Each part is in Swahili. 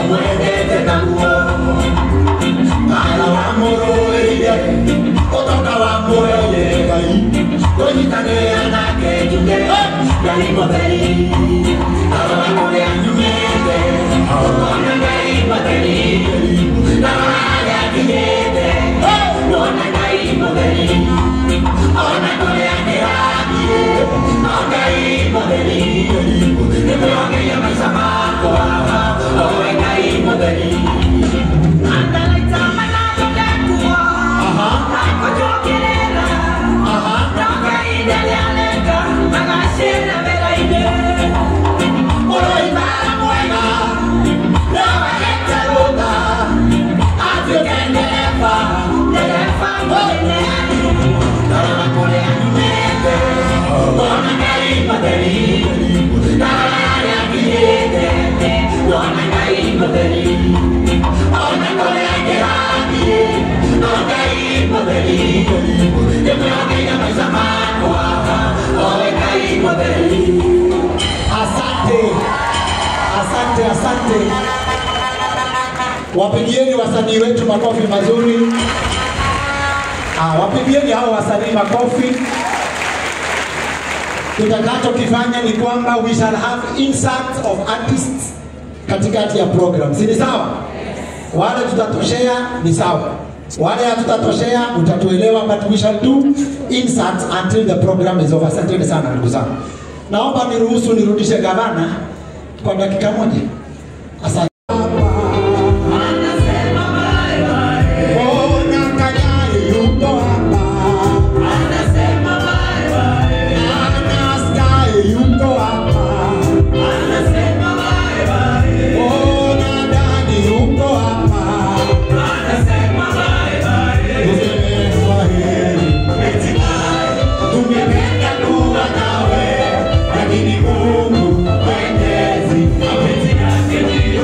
Mwendete naguo Ara wamũrũĩrĩire Ũtonga wa muoyo nĩ Ngai Tũnyitane nake njuge Ngai mũtheri Arora kũrĩa nyumĩte Wona Ngai mũtheri Arora harĩa nginyĩte Wona Ngai mũtheri Ona kũrĩa ndĩrathiĩ No Ngai mũtheri Nĩmwongeire maica makwa Owe Ngai mũtheri Asante, asante, asante. Wapigieni wasanii wetu makofi mazuri. Wapigieni hao wasanii makofi. Tutakachokifanya ni kwamba we shall have inserts of artists katikati ya program. Si ni sawa? Wale tutatoshea ni sawa. Wale hatutatoshea utatuelewa, but we shall do inserts until the program is over. Asanteni sana ndugu zangu. Naomba niruhusu nirudishe gavana kwa dakika moja. Asante. Mungu mwenyezi, mapenzi yake ni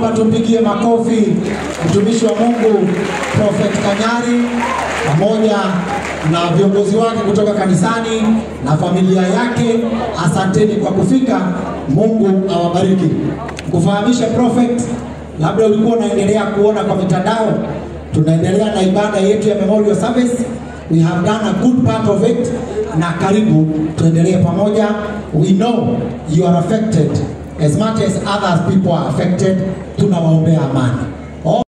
Naomba tumpigie makofi mtumishi wa Mungu Prophet Kanyari pamoja na viongozi wake kutoka kanisani na familia yake. Asanteni kwa kufika. Mungu awabariki. Kufahamisha Prophet, labda ulikuwa unaendelea kuona kwa mitandao, tunaendelea na ibada yetu ya memorial service. We have done a good part of it, na karibu tuendelee pamoja. We know you are affected as much as other people are affected. Tunawaombea amani.